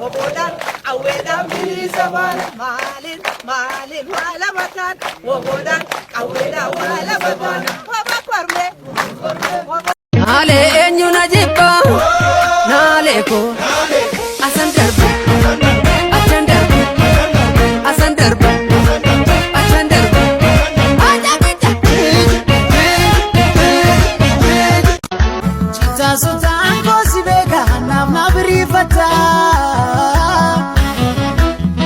Woboodhaan qawweedhaan bilisa baana. Maaliin maaliin waa lama taana. Woboodhaan qawweedhaan waa lama taana. Wobo kormee. Naalee eenyu na jibba naalee koo asan darba achan darba asan darba achan darba ajabicha. Sutaan koosi beeka naaf na biriifata.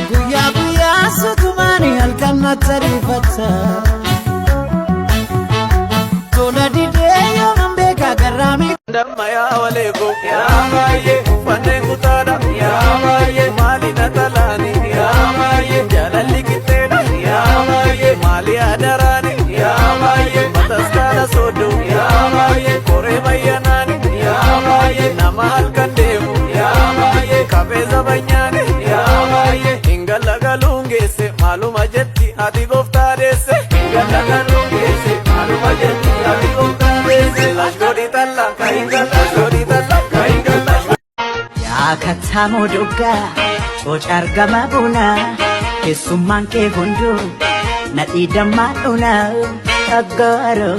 Guyyaa guyyaa sutumaani halkan na tariifata. Tola didee yooman beeka garraamii. Damma yaa waleeko yaa baay'ee uffanneen kutaadha yaa baay'ee maali na talaani yaa baay'ee jaalalli qixxeedha yaa baay'ee maali adaraani yaa baay'ee bataskaana sooddo yaa baay'ee koree bayyanaani yaa baay'ee nama halkan deemu yaa baay'ee kafee zabanyaani yaa baay'ee hingalla galuun geesse maaluma jetti ati gooftaa deesse hingalla galuun geesse maaluma jetti ati gooftaa deesse lash godhi talla kahingalla godhi talla kahingalla. Yaa kattaamoo doggaa cooca argama bunaa keessummaan kee hunduu nadhii dammaa dhunaa aggaaro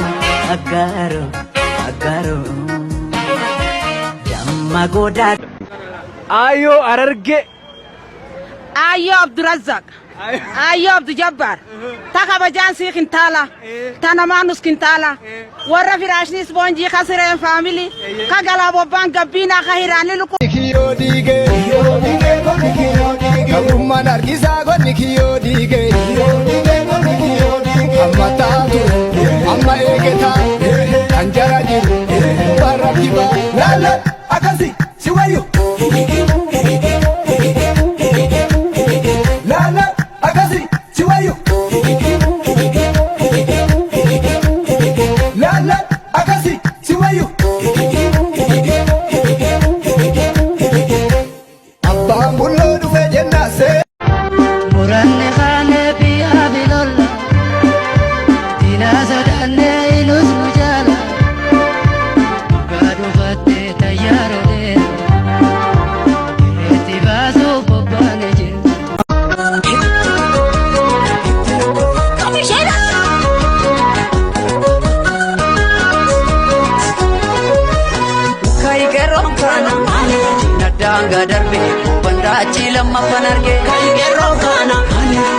aggaaro aggaaro damma goodaa. Ayyoo Harargee. Ayyoo Abdurazzaq. Ayyoo Abdu Jabbaar. Ta kabajaan sii kintaala. Ta namaanus kintaala. Warra firaashni ispoonjii ka sireen faamilii. Ka galaa bobbaan gabbiinaa ka hiraanni lukkuu. Kiyyoo diigee, gabrummaan harkisaa godni kiyyoo diigee, amma taatu, amma eegetaa, kan jara jiru, barra kibaa, laala, akkasi, si wayyu. Laala, akkasi, si wayyu. Laala, akkasi, si wayyu. Abbaan bulloo dhufe jennaa see. Muranne kaanee biyyaa bilolla diinaa sodaannee inus nu jaala dhugaa dhufattee tayyaara dheera irreetti baasuuf bobbaane jira. Kayigeroon kana diina daangaa darbe goobandaachi lammaffan arge. Kayigeroon kana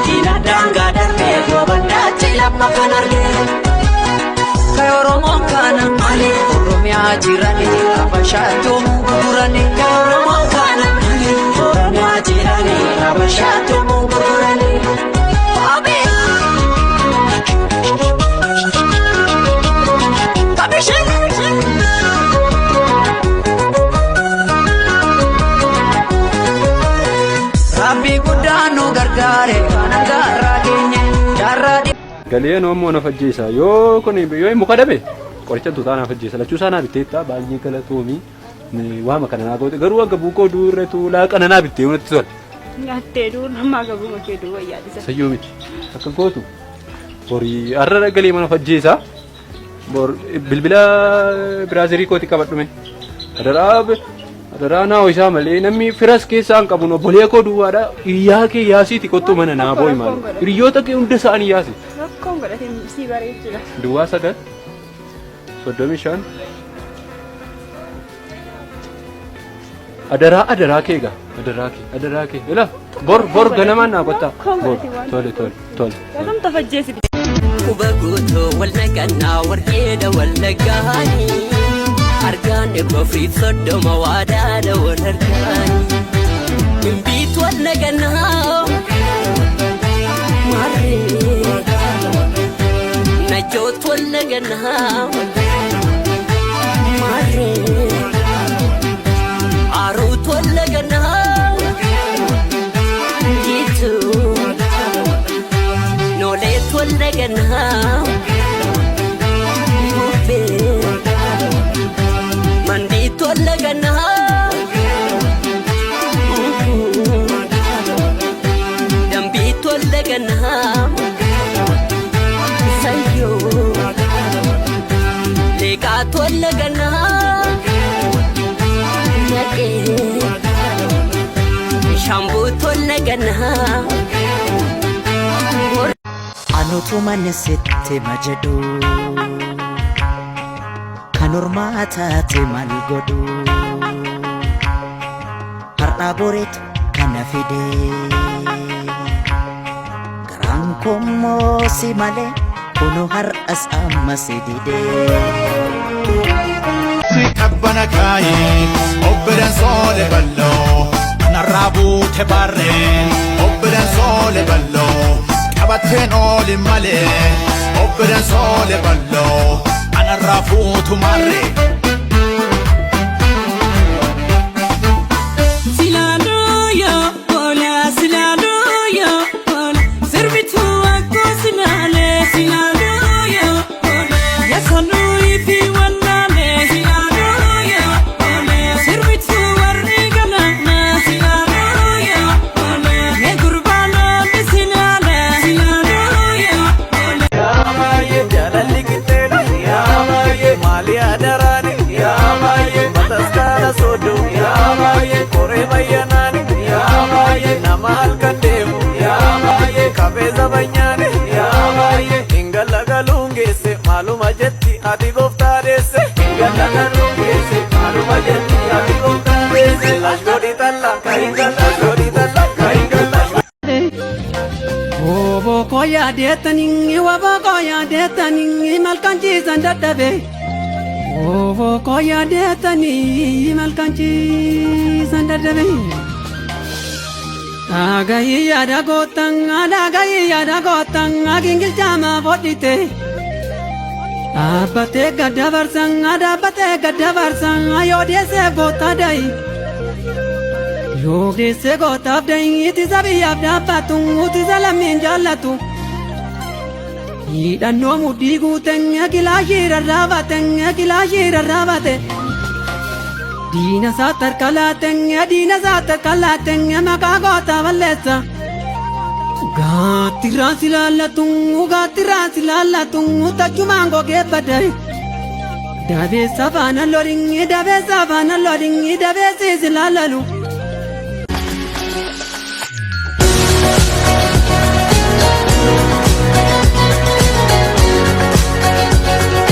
diina daangaa darbe goobandaachi lammaffan arge. Kay Oromoon kana Oromiyaa jirani Habashaatu gurgurani. Kay Oromoon kana Oromiyaa jirani Habashaatu gurgurani. Rabbi guddaan nu gargaare kana gaarraa keenye jaarraa. Galee immoo na fajjeessa yoo kun yoo muka dhabe qoricha tutaa na fajjeessa lachuu isaa naa bitteetta baay'ee galatoomii waama kana naa goote garuu akka buukoo duurretu laaqana naa bittee natti tola. Nyaattee duur namaa gabuma kee duwwa yaadisa. Sayyoo miti akka gootu borii har'a galee mana fajjeessa bor bilbila biraazirii kooti qabadhume adaraa adaraa naa isaa malee namni firas keessaa hin qabu obbolee koo duwwaadha hiriyaa kee yaasiiti kottu mana naa boo'i maal hiriyoota kee hunda isaanii yaasi. Rakkoon godhatee sii bareechudha. Duwwaa 9 35 adaraa adaraa kee gaa adaraa kee adaraa kee ila bor bor ganamaan naa kottaa bor tole tole tole. Gatamta fajjeesi. Quba guutuu wal naqannaa warqeedha wal naggaanii argaan 430 waadaadha wal argaanii Gimbiit wal naqannaa maarree Najoot wal naqannaa maarree Aruut wal naqannaa Jiituu Nooleet wal naqannaa Bubbee Mandiit wal naqannaa Dambiit wal naqannaa Sayyoo Leeqaat wal naqannaa Naqee gannaa. Anutu manni sitti majedhu kan ormaa taate maal godhu har'aa boreetu kana fide garaan koommoo si malee kunoo har'as amma si dide. Kabbana kaayee obbiran soole balloo narraa buute barreen obbiran soole balloo qabatteen ooli malee obbiran soole balloo anarraa fuutu marree. Yaa baay'ee jaalalli qixxeedha. Yaa baay'ee maali adaraani. Yaa baay'ee bataskaana sooduu. Yaa baay'ee koree bayyanaani. Yaa baay'ee nama halkan deemu. Yaa baay'ee qabee banyaani. Yaa baay'ee hingala galuun geesse maaluma jetti ati gooftaa deesse. Hingala galuun geesse maaluma jetti ati gooftaa deesse. Lash godhi talla kahingala godhi talla kahingala. Obbo yaadeetanii waboo yaadeetanii malkan ciisan dadhabe. Obbo yaadeetanii malkan ciisan dadhabe. Dhagahi yaada gootan dhagahi yaada gootan gingilchaama fodhite. Dhaabbatee gadda barsan dhaabbatee gadda barsan yoo deessee goota da'i. Yoo deessee gootaaf da'i ittisa biyyaaf dhaabbatu ittisa lammiin jaallatu. Hidhannoo mudhii guuteen kilaashii rarraabate kilaashii rarraabate. Diina isaa tarka laateen diina isaa tarka laateen maqaa gootaa balleessa. Gaattirraan si laallatu gaattirraan si laallatu tachumaan gogee badde. Dabeessa faana loringi dabeessa faana loringi dabeessi si laallalu.